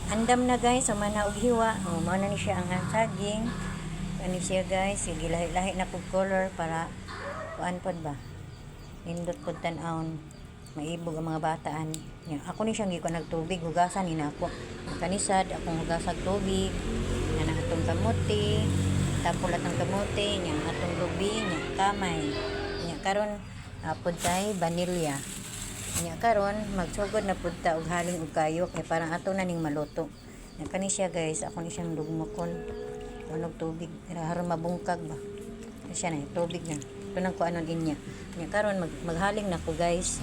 Andam na, guys, human na og hiwa. Oh, mao na ni siya ang saging. Ani siya, guys, sige, lahi-lahi na pud color para kuan pod ba. Nindot pod tan-awon. Maibog ang mga bata ani. Nya, ako ni siyang gikuan tubig, hugasan ni nako. Kanisad akong hugasag tubig. Nya na atong kamote, tapulat ang kamote, nya atong lubi, nya kamay. Nya karon apod tay vanilya. Nya karon magsugod na pud ta og haling og kayo kay parang ato na ning maluto. Nya kani siya, guys, ako ni siyang lugmokon. Tunog tubig, haron mabungkag ba. Ano siya na, tubig na. Ito nang kuanon inya. Nya karon maghaling na ko, guys.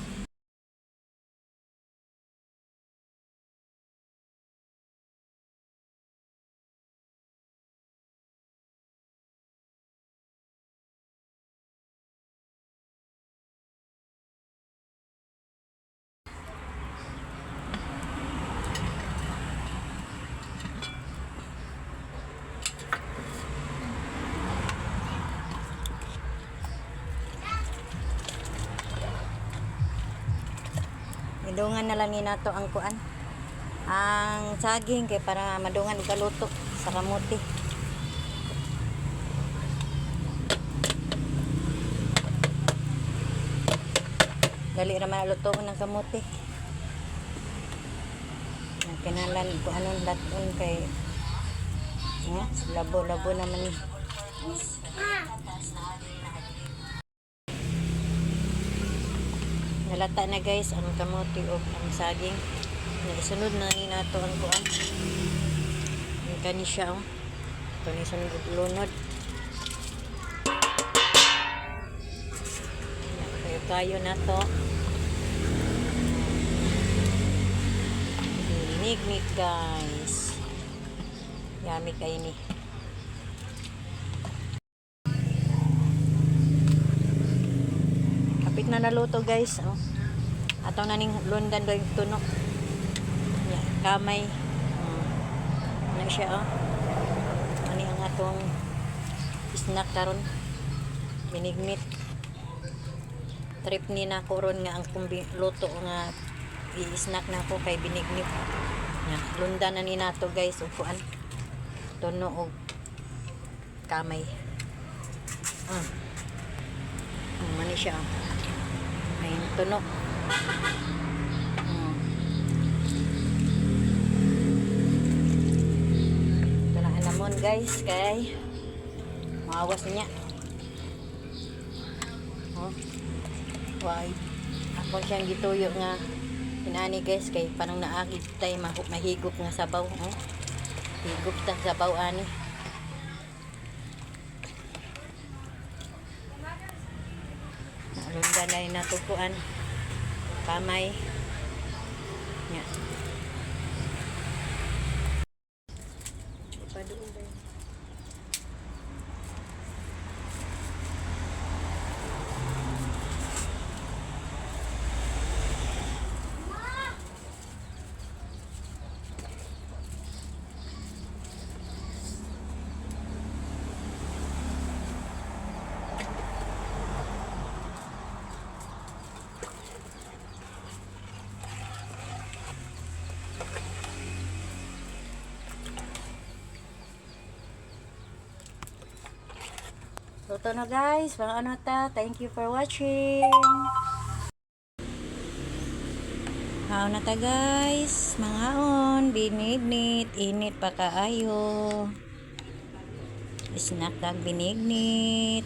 Idungan na lang ni nato ang kuan. Ang saging kay para madungan og kaluto sa kamote. Dali ra man lutoon ang kamote. Na kinahanglan ko anon laton kay labo-labo naman ni. Nalata na, guys, ang kamote og ang saging. Naisunod na ni nato ang kuan. Ang kani siya, oh. Ito ni sunod og lunod. Kayo kayo na to. Binignit, guys. Yummy kayo ni. Kapit na naluto, guys. Oh. Ato na ning lundan do yung tunok. Ya, kamay. Ano siya, oh. Ani ang atong snack karon. Binignit. Trip ni na ko ron nga ang kumbi, luto nga i-snack na ko kay binignit. Ya, lundan na ni nato, guys, upuan. Tuno og kamay. Ah. Ano siya, oh. Ayun, tuno. Ito na alamon, guys, kay maawas niya. Oh. Why? Ako siyang gituyo nga inani, guys, kay parang naagit tay mahigop nga sabaw. Oh. Higop ta sabaw ani. Nalunda na yung natukuan. Kamay. Nya. Ipadool ba yun? Luto na, guys. Mga ano ta. Thank you for watching. Haon na ta, guys. Mga on. Binignit. Init pa kaayo. Snack tag binignit.